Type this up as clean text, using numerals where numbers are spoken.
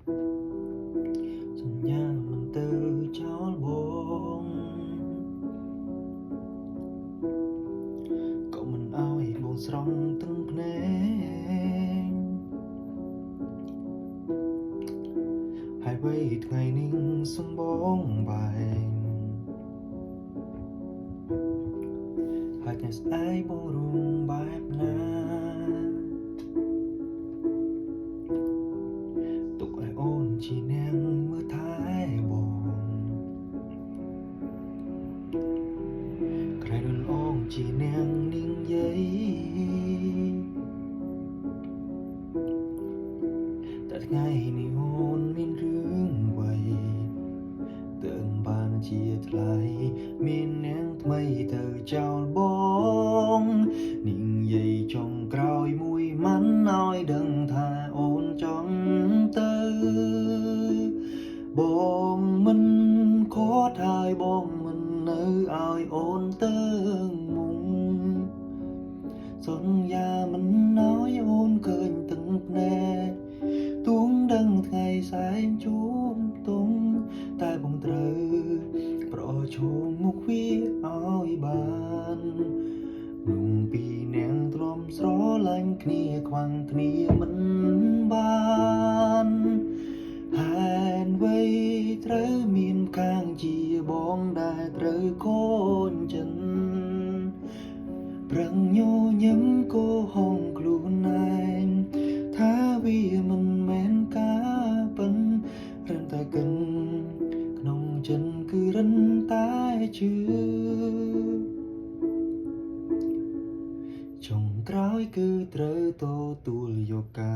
សញ្ញាមិនទៅចោលបងក៏មិនអោយបងស្រង់ទាំងភ្នែកហើយវ័យថ្ងៃនេះសំបងបែងហើយថ្ងៃស្អែកបងរួមបែបណាទុកឲ្យអូនជាអ្នកមើលថែបងក្រែងលងជាអ្នកនាងយាយតែថ្ងៃនេះអូនមានរឿងអ្វីទើបបានជាថ្លៃមាននាងថ្មីទៅចោលបងនាងយាយចុងក្រោយមួយម៉ាន់ឲ្យដឹងថាអូនចង់ទៅបងមិនខកហើយបងមិននៅឲ្យអូនទៅមុងសន្យាមិនឲ្យអូនឃើញទឹកភ្នែកទួងដឹងថ្ងៃសែនជួមទុំតែបងត្រូវប្រឈមមុខវាឲ្យបាននោះពីនាងទ្រាំស្រឡាញ់គ្នាខ្វាំងគ្នាមិនបានហេតុអ្វីត្រូវមានខាងជាបងដែលត្រូវខូចចិនប្រឹងញញឹមកោហងខ្លួនឯងថាវាមិនមែនការពិនរឹងតែកិនក្នុងចិនគឺរិនតែជឿចុងក្រោយគឺត្រូវទទួលយកការ